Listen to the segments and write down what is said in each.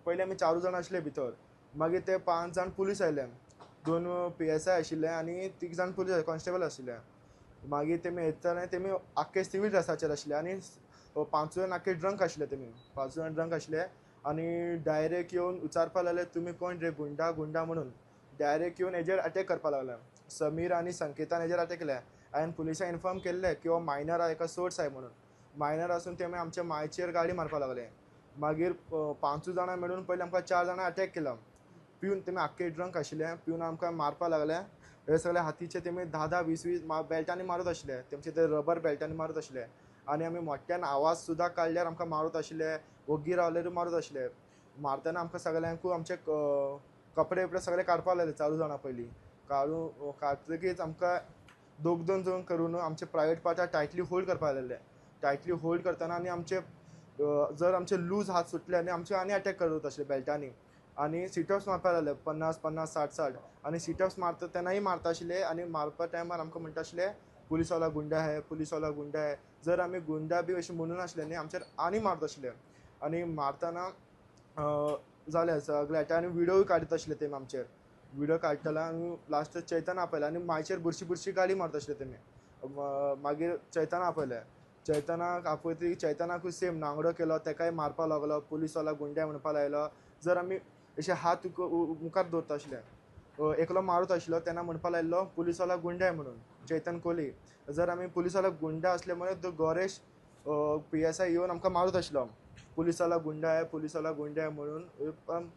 पयलीं आमी चारूय जाण आसले भितर. मागीर ते पांच जाण पुलीस आयले, दोन पीएसआय आशिल्ले आनी तीग जाण पुलीस कॉन्स्टेबल आशिल्ले. मागीर तेमी येतना तेमी आख्खे सिवील ड्रेसाचेर आशिल्ले आनी पांचूय जाण आख्खे ड्रंक आशिल्ले. तेमी पांचूय जाण ड्रंक आशिल्ले आनी डायरेक्ट येवन विचारपा लागले, तुमी कोण रे, गुंडा गुंडा म्हणून. डायरेक्ट येवन हेजेर अटॅक करपा लागले. समीर आनी संकेतान हेजेर अटॅक केले. हांवें पुलिसांक इन्फॉर्म केल्लें की हो मायनर आहा, हेका सोड सायब म्हणून. मायनर आसून तेमी आमच्या मायचेर गाडी मारपा लागले. मागीर पांचूय जाणां मेळून पयलीं आमकां चार जाणां अटॅक केलो. पिवन तेमी आख्खे ड्रंक आशिल्ले, पिवन आमकां मारपा लागले. हे सगळे हातीचे तेमी धा धा वीस वीस बेल्टांनी मारत आशिल्ले, तेमचे ते रबर बेल्टांनी मारत आशिल्ले. आनी आमी मोठ्यान आवाज सुद्दां काडल्यार आमकां मारत आशिल्ले, ओग्गी रावल्यारूय मारत आशिल्ले. मारतना आमकां सगळ्यांकूय आमचे कपडे बिपडे सगळे काडपा लागले चारूय जाणां. पयलीं काडून काडटकीच आमकां दोग दोन जाण करून आमचे प्रायवेट पार्टाक टायटली होल्ड करपा लागले. टायटली होल्ड करतना आनी आमचे जर आमचे लूज हात सुटले आनी आमचे आनी अटॅक करत आशिल्ले बेल्टांनी. आनी सिटअप्स मारपा लागले 50 50 60 60. आनी सिटअप्स मारता तेन्नाय मारता आशिल्ले. आनी मारपा टायमार आमकां म्हणटा आशिल्ले, पुलीसवाला गुंडा है, पुलीसवाला गुंडा है. जर आमी गुंडा बी अशें म्हणून आसले न्ही, आमचेर आनी मारत आशिल्ले. आनी मारतना जालें सगळें. आनी व्हिडियोय काडीत आशिल्ले तेमी आमचेर. व्हिडियो काडटना आनी लास्ट चैतन आपयलें आनी मायचेर बुरशी बुरशी गाडी मारत आशिल्ले तेमी. मागीर चैतन आपयलें. चैतनाक आपयतकीर चैतनाकूय सेम नांगडो केलो, तेकाय मारपा लागलो, पुलीसवाला गुंडा म्हणपा लायलो. जर आमी अशे हात मुखार दवरता आशिल्ले, एकलो मारत आशिल्लो तेन्ना म्हणपा लायलो पुलीसवाला गुंडा म्हणून, चैतन कोहली. जर आमी पुलीसवाला गुंडा आसले म्हणून तो गौरेश पीएसआय येवन आमकां मारत आशिल्लो, पुलीसवाला गुंडा आहे, पुलीसवाला गुंडा आहे म्हणून.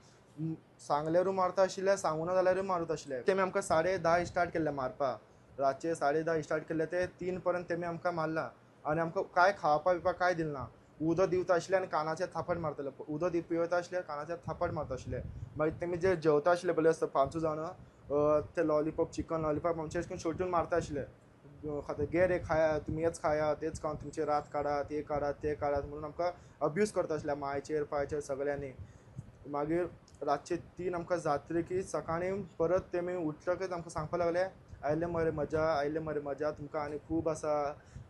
सांगल्यारूय मारता आशिल्ले, सांगूना जाल्यारूय मारत आशिल्ले. तेमी आमकां 10:30 स्टार्ट केल्ले मारपा, रातचे 10:30 स्टार्ट केल्ले ते 3 पर्यंत तेमी आमकां मारला. आनी आमकां कांय खावपा बिवपा कांय दिलें ना. उदक दिवता आशिल्ले आनी कानाचेर थापट मारताले, उदक पिवयता आशिल्ले, कानाचेर थापट मारता आशिल्ले. मागीर तेमी जे जेवता आशिल्ले पळय पांचूय जाणां, ते लॉलीपॉप, चिकन लॉलीपॉप आमचे अशें करून शेवटून मारता आशिल्ले. खाता घे रे, खाया तुमी, हेच खाया, तेच खावन तुमची रात काडात, हे काडात, ते काडात म्हणून आमकां अब्यूज करता आशिल्ले मायचेर पायचेर सगळ्यांनी. मागीर रातचे 3 आमकां जातकीर सकाळीं परत तेमी उठतकच आमकां सांगपा लागले, आयले मरे मजा, आयले मरे मजा तुमकां आनी खूब आसा.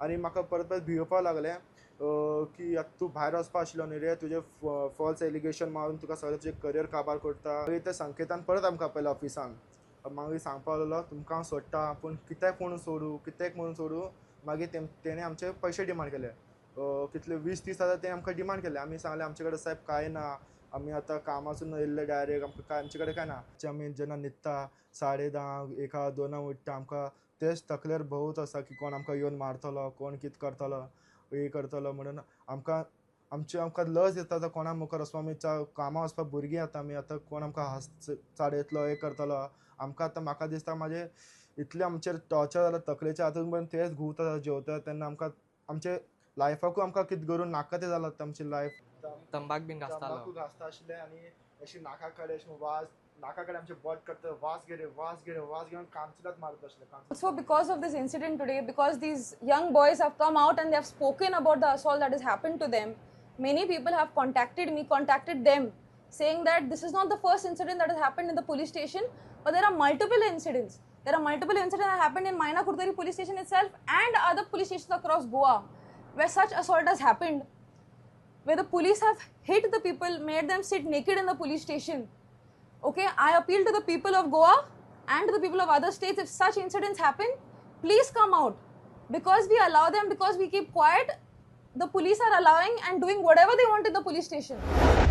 आनी म्हाका परत परत भियोवपा लागले की आतां तूं भायर वचपा आशिल्लो न्ही रे, तुजें फॉल्स एलिगेशन मारून तुका सगळें तुजें करियर काबार करता. मागीर ते संकेतान परत आमकां आपयलें ऑफिसान. मागीर सांगपा लागलो तुमकां हांव सोडटा, पूण कित्याक म्हणून सोडूं, कित्याक म्हणून सोडूं. मागीर तेणें आमचे पयशे डिमांड केले, कितले 20-30 हजार ते आमकां डिमांड केले. आमी सांगलें आमचे कडेन सायब कांय ना, आमी आतां कामासून येयल्ले डायरेक्ट, आमकां कांय आमचे कडेन कांय ना. आमी जेन्ना न्हिदता 10:30 1 2 उठ्ठा, आमकां तेच तकलेर भोंवत आसा की कोण आमकां येवन मारतलो, कोण कितें करतलो, हे करतलो म्हणून. आमकां आमचे आमकां लज येता आतां कोणा मुखार वचपा. आमी कामां वचपा भुरगीं आतां आमी, आतां कोण आमकां हांस चाडयतलो, हें करतलो आमकां. आतां म्हाका दिसता म्हाजें इतलें आमचेर टॉर्चर जालां तकलेचेर, आतां पर्यंत तेच घुंवता जेवता तेन्ना. आमकां आमचे लायफाकूय आमकां कितें करून नाका तें जालां आमची लायफ. तंबाक बीन घासतालो, तंबाकू घासता आशिल्ले आनी अशी नाका कडेन अशें वास, नाका कडेन आमचे बोट करता, वास घे रे, वास घे रे, वास घेवन कानसुलात मारत आशिल्ले. So because of this incident today, because these young boys have come out and they have spoken about the assault that has happened to them, many people have contacted me, contacted them, saying that this is not the first incident that has happened in the police station, but there are multiple incidents. There are multiple incidents that happened in Maina Curtorim police station itself and other police stations across Goa, where such assault has happened, where the police have hit the people, made them sit naked in the police station. Okay, I appeal to the people of Goa and to the people of other states, if such incidents happen, please come out. Because we allow them, because we keep quiet, the police are allowing and doing whatever they want in the police station.